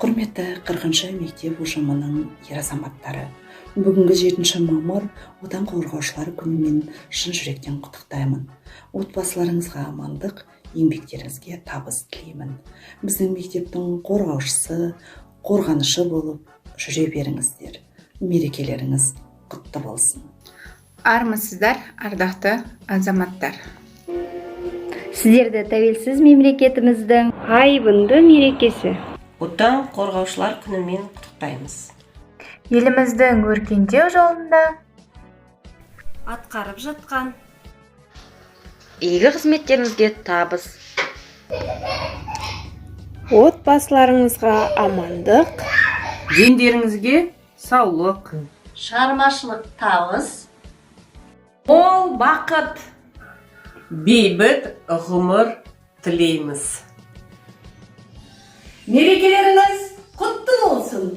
Құрметті 40-шы мектеп ұжымының ер азаматтары, бүгінгі 7 мамыр Отан қорғаушылар күнімен шын жүректен құттықтаймын. Отбасыларыңызға амандық, еңбектеріңізге табыс тілеймін. Біздің мектептің қорғаушысы, қорғанышы болып жүре беріңіздер. Мерекелеріңіз құтты болсын. Армысыздар, ардақты азаматтар! Сіздерді тәуелсіз мемлекетіміздің айбынды мерекесі, Отан қорғаушылар күнімен құттықтаймыз. Еліміздің өркендеу жолында атқарып жатқан игі қызметтеріңізге табыс, отбасыларыңызға амандық, дендеріңізге саулық, шығармашылық табыс, мол бақыт, бейбіт ғұмыр тілейміз. Мерекелеріңіз құтты болсын!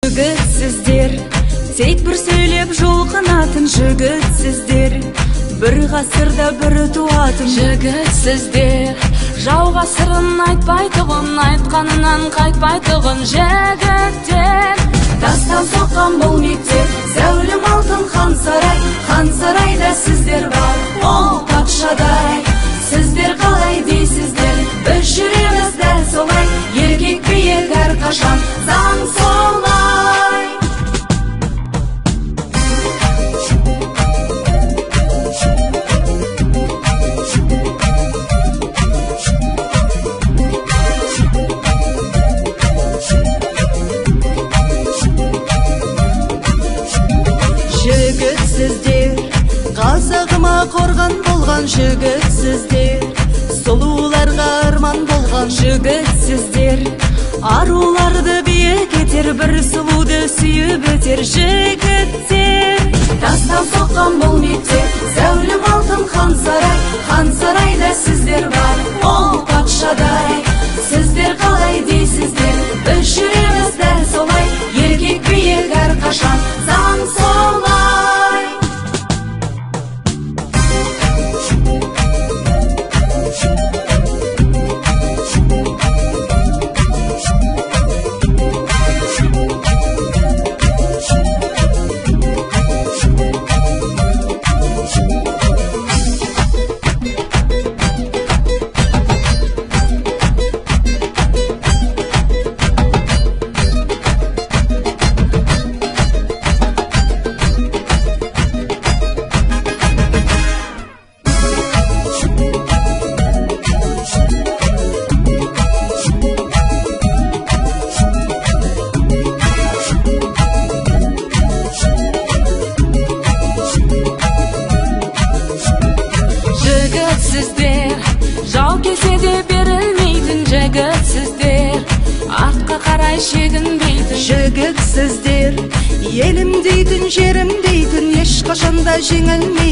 Жігітсіздер, тек бір сөйлеп жұлқынатын жігітсіздер, бір ғасырда бір туатын жігітсіздер, жауға сырын айтпайтұғын, айтқанынан қайтпайтұғын жігіттер. Тастан соққан бұл мектеп, зәулім алтын хан сарай, хан сарайда сіздер бар, ол патшадай. Сіздер қалай дейсіздер, біз жүреміз дәл солай, еркек биік әрқашан, заң солай. Жігітсіздер, қазағыма қорған болған жігітсіздер, сұлуларға арман болған Жігітсіздер, аруларды биік етер, бір сұлуды сүйіп өтер жігіттер. Тастан соққан бұл мектеп, зәулім алтын хан сарай, хан сарайда сіздер бар, ол патшадай. Сіздер қалай дейсіздер, біз жүреміз дәл солай, еркек биік әрқашан, заң солай. Жігітсіздер, жау келсе де берілмейтін жігітсіздер, артқа қарай шегінбейтін Жігітсіздер, елім дейтін, жерім дейтін, ешқашанда жеңілмейтін.